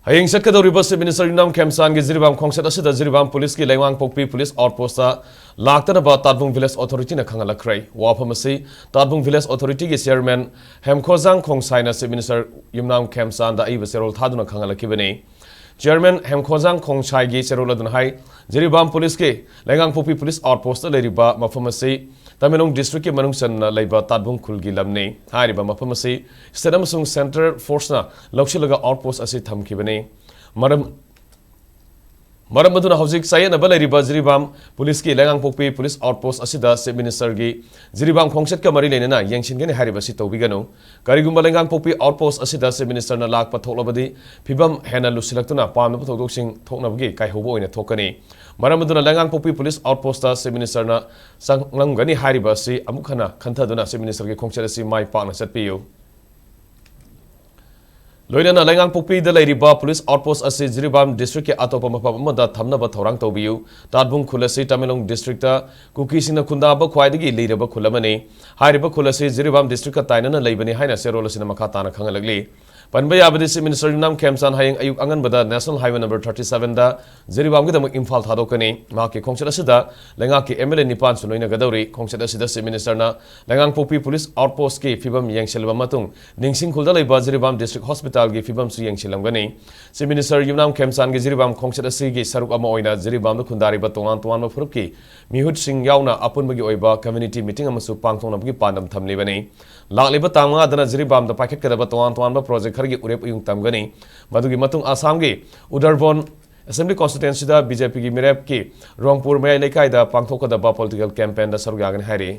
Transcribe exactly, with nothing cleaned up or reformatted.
ꯍꯌꯦꯡ ꯆꯠꯀꯗꯧꯔꯤꯕ Chief Minister ꯌꯨꯝꯅꯥꯝ ꯈꯦꯝꯆꯥꯟꯒꯤ ꯖꯤꯔꯤꯕꯥꯝ ꯈꯣꯡꯆꯠ ꯑꯁꯤꯗ ꯖꯤꯔꯤꯕꯥꯝ ꯄꯨꯂꯤꯁꯀꯤ ꯂꯩꯉꯥꯡꯄꯣꯛꯄꯤ ꯄꯨꯂꯤꯁ ꯑꯥꯎꯠꯄꯣꯁꯇ ꯂꯥꯛꯇꯅꯕ ꯇꯥꯠꯕꯨꯡ ꯚꯤꯂꯦꯖ ꯑꯣꯊꯣꯔꯤꯇꯤꯅ ꯈꯪꯍꯜꯂꯛꯈ꯭ꯔꯦ꯫ ꯋꯥꯐꯝ ꯑꯁꯤ ꯇꯥꯠꯕꯨꯡ ꯚꯤꯂꯦꯖ ꯑꯣꯊꯣꯔꯤꯇꯤꯒꯤ ꯆꯤꯌꯔꯃꯦꯟ ꯍꯦꯝꯈꯣꯖꯥꯡ ꯈꯣꯡꯁꯥꯏꯅ Chief Minister ꯌꯨꯝꯅꯥꯝ ꯈꯦꯝꯆꯥꯟꯗ ꯑꯏꯕ ꯆꯦꯔꯣꯜ ꯊꯥꯗꯨꯅ ꯈꯪꯍꯜꯂꯛꯈꯤꯕꯅꯤ꯫ ꯆꯤꯌꯔꯃꯦꯟ ꯍꯦꯝꯈꯣꯖꯥꯡ ꯈꯣꯡꯁꯥꯏꯒꯤ ꯆꯦꯔꯣꯜ ꯑꯗꯨꯅ ꯍꯥꯏ, ꯖꯤꯔꯤꯕꯥꯝ ꯄꯨꯂꯤꯁꯀꯤ ꯂꯩꯉꯥꯡꯄꯣꯛꯄꯤ ꯄꯨꯂꯤꯁ ꯑꯥꯎꯠꯄꯣꯁꯇ ꯂꯩꯔꯤꯕ ꯃꯐꯝ ꯑꯁꯤ ꯇꯃꯦꯡꯂꯣꯡ ꯗꯤꯁꯇ꯭ꯔꯤꯛꯀꯤ ꯃꯅꯨꯡ ꯆꯟꯅ ꯂꯩꯕ ꯇꯥꯠꯕꯨꯡ ꯈꯨꯜꯒꯤ ꯂꯝꯅꯤ꯫ ꯍꯥꯏꯔꯤꯕ ꯃꯐꯝ ꯑꯁꯤ ꯁ꯭ꯇꯦꯠ ꯑꯃꯁꯨꯡ ꯁꯦꯟꯇ꯭ꯔꯦꯜ ꯐꯣꯔꯁꯅ ꯂꯧꯁꯤꯜꯂꯒ ꯑꯥꯎꯠꯄꯣꯁ ꯑꯁꯤ ꯊꯝꯈꯤꯕꯅꯤ꯫ ꯃꯔꯝ, ꯃꯔꯝ ꯑꯗꯨꯅ ꯍꯧꯖꯤꯛ ꯆꯌꯦꯠꯅꯕ ꯂꯩꯔꯤꯕ ꯖꯤꯔꯤꯕꯥꯝ ꯄꯨꯂꯤꯁꯀꯤ ꯂꯩꯉꯥꯡꯄꯣꯛꯄꯤ ꯄꯨꯂꯤꯁ ꯑꯥꯎꯠꯄꯣꯁ ꯑꯁꯤꯗ Chief Ministerꯒꯤ ꯖꯤꯔꯤꯕꯥꯝ ꯈꯣꯡꯆꯠꯀ ꯃꯔꯤ ꯂꯩꯅꯅ ꯌꯦꯡꯁꯤꯟꯒꯅꯤ ꯍꯥꯏꯔꯤꯕ ꯑꯁꯤ ꯇꯧꯕꯤꯒꯅꯨ꯫ ꯀꯔꯤꯒꯨꯝꯕ ꯂꯩꯉꯥꯡꯄꯣꯛꯄꯤ ꯑꯥꯎꯠꯄꯣꯁ ꯑꯁꯤꯗ Chief Ministerꯅ ꯂꯥꯛꯄ ꯊꯣꯛꯂꯕꯗꯤ ꯐꯤꯕꯝ ꯍꯦꯟꯅ ꯂꯨꯁꯤꯜꯂꯛꯇꯨꯅ ꯄꯥꯝꯗꯕ ꯊꯧꯗꯣꯛꯁꯤꯡ ꯊꯣꯛꯅꯕꯒꯤ ꯀꯥꯏꯍꯧꯕ ꯑꯣꯏꯅ ꯊꯣꯛꯀꯅꯤ꯫ ꯃꯔꯝ ꯑꯗꯨꯅ ꯂꯩꯉꯥꯡꯄꯣꯛꯄꯤ ꯄꯨꯂꯤꯁ ꯑꯥꯎꯠꯄꯣꯁꯇ Chief Ministerꯅ ꯆꯪꯂꯝꯒꯅꯤ ꯍꯥꯏꯔꯤꯕ ꯑꯁꯤ ꯑꯃꯨꯛ ꯍꯟꯅ ꯈꯟꯊꯗꯨꯅ Chief Ministerꯒꯤ ꯈꯣꯡꯆꯠ ꯑꯁꯤ ꯃꯥꯏ ꯄꯥꯛꯅ ꯆꯠꯄꯤꯌꯨ꯫ ꯂꯣꯏꯅꯅ ꯂꯩꯉꯥꯡꯄꯣꯛꯄꯤꯗ ꯂꯩꯔꯤꯕ ꯄꯨꯂꯤꯁ ꯑꯥꯎꯠꯄꯣꯁ ꯑꯁꯤ ꯖꯤꯔꯤꯕꯥꯝ ꯗꯤꯁꯇ꯭ꯔꯤꯛꯀꯤ ꯑꯇꯣꯞꯄ ꯃꯐꯝ ꯑꯃꯗ ꯊꯝꯅꯕ ꯊꯧꯔꯥꯡ ꯇꯧꯕꯤꯌꯨ꯫ ꯇꯥꯠꯕꯨꯡ ꯈꯨꯜ ꯑꯁꯤ ꯇꯃꯦꯡꯂꯣꯡ ꯗꯤꯁꯇ꯭ꯔꯤꯛꯇ ꯀꯨꯀꯤꯁꯤꯡꯅ ꯈꯨꯟꯗꯥꯕ ꯈ꯭ꯋꯥꯏꯗꯒꯤ ꯂꯤꯔꯕ ꯈꯨꯜ ꯑꯃꯅꯤ꯫ ꯍꯥꯏꯔꯤꯕ ꯈꯨꯜ ꯑꯁꯤ ꯖꯤꯔꯤꯕꯥꯝ ꯗꯤꯁꯇ꯭ꯔꯤꯛꯀ ꯇꯥꯏꯅꯅ ꯂꯩꯕꯅꯤ ꯍꯥꯏꯅ ꯆꯦꯔꯣꯜ ꯑꯁꯤꯅ ꯃꯈꯥ ꯇꯥꯅ ꯈꯪꯍꯜꯂꯛꯂꯤ꯫ ꯄꯟꯕ ꯌꯥꯕꯗꯤ, Chief Minister ꯌꯨꯝꯅꯥꯝ ꯈꯦꯝꯆꯥꯟ ꯍꯌꯦꯡ ꯑꯌꯨꯛ ꯑꯉꯟꯕꯗ National Highway number thirty sevenꯗ ꯖꯤꯔꯤꯕꯥꯝꯒꯤꯗꯃꯛ Imphal ꯊꯥꯗꯣꯛꯀꯅꯤ꯫ ꯃꯍꯥꯛꯀꯤ ꯈꯣꯡꯆꯠ ꯑꯁꯤꯗ ꯂꯩꯉꯥꯛꯀꯤ MLA ꯅꯤꯄꯥꯟꯁꯨ ꯂꯣꯏꯅꯒꯗꯧꯔꯤ꯫ ꯈꯣꯡꯆꯠ ꯑꯁꯤꯗ Chief Ministerꯅ ꯂꯩꯉꯥꯡꯄꯣꯛꯄꯤ ꯄꯨꯂꯤꯁ ꯑꯥꯎꯠꯄꯣꯁꯀꯤ ꯐꯤꯕꯝ ꯌꯦꯡꯁꯤꯜꯂꯕ ꯃꯇꯨꯡ, ꯅꯤꯡꯁꯤꯡ ꯈꯨꯜꯗ ꯂꯩꯕ ꯖꯤꯔꯤꯕꯥꯝ ꯗꯤꯁꯇ꯭ꯔꯤꯛ ꯍꯣꯁꯄꯤꯇꯥꯜꯒꯤ ꯐꯤꯕꯝꯁꯨ ꯌꯦꯡꯁꯤꯜꯂꯝꯒꯅꯤ꯫ Chief Minister ꯌꯨꯝꯅꯥꯝ ꯈꯦꯝꯆꯥꯟꯒꯤ ꯖꯤꯔꯤꯕꯥꯝ ꯈꯣꯡꯆꯠ ꯑꯁꯤꯒꯤ ꯁꯔꯨꯛ ꯑꯃ ꯑꯣꯏꯅ ꯖꯤꯔꯤꯕꯥꯝꯗ ꯈꯨꯟꯗꯥꯔꯤꯕ ꯇꯣꯉꯥꯟ ꯇꯣꯉꯥꯟꯕ ꯐꯨꯔꯨꯞꯀꯤ ꯃꯤꯍꯨꯠꯁꯤꯡ ꯌꯥꯎꯅ ꯑꯄꯨꯟꯕꯒꯤ ꯑꯣꯏꯕ community meeting ꯑꯃꯁꯨ ꯄꯥꯡꯊꯣꯛꯅꯕꯒꯤ ꯄꯥꯟꯗꯝ ꯊꯝꯂꯤꯕꯅꯤ꯫ ꯂꯥꯛꯂꯤꯕ ꯇꯥꯡ ꯃꯉꯥꯗꯅ ꯖꯤꯔꯤꯕꯥꯝꯗ ꯄꯥꯏꯈꯠꯀꯗꯕ ꯇꯣꯉꯥꯟ ꯇꯣꯉꯥꯟꯕ ꯄ꯭ꯔꯣꯖꯦꯛ ꯈꯔꯒꯤ ꯎꯔꯦꯞ ꯎꯌꯨꯡ ꯇꯝꯒꯅꯤ꯫ ꯃꯗꯨꯒꯤ ꯃꯇꯨꯡ ꯑꯁꯥꯝꯒꯤ ꯎꯗꯔꯕꯣꯟ ꯑꯦꯁꯦꯝꯕ꯭ꯂꯤ ꯀꯣꯟꯁꯇꯤꯇ꯭ꯋꯦꯟꯁꯤꯗ BJPꯒꯤ ꯃꯤꯔꯦꯞꯀꯤ ꯔꯣꯡꯄꯨꯔ ꯃꯌꯥꯏ ꯂꯩꯀꯥꯏꯗ ꯄꯥꯡꯊꯣꯛꯀꯗꯕ ꯄꯣꯂꯤꯇꯤꯀꯦꯜ ꯀꯦꯝꯄꯦꯟꯗ ꯁꯔꯨꯛ ꯌꯥꯒꯅꯤ ꯍꯥꯏꯔꯤ꯫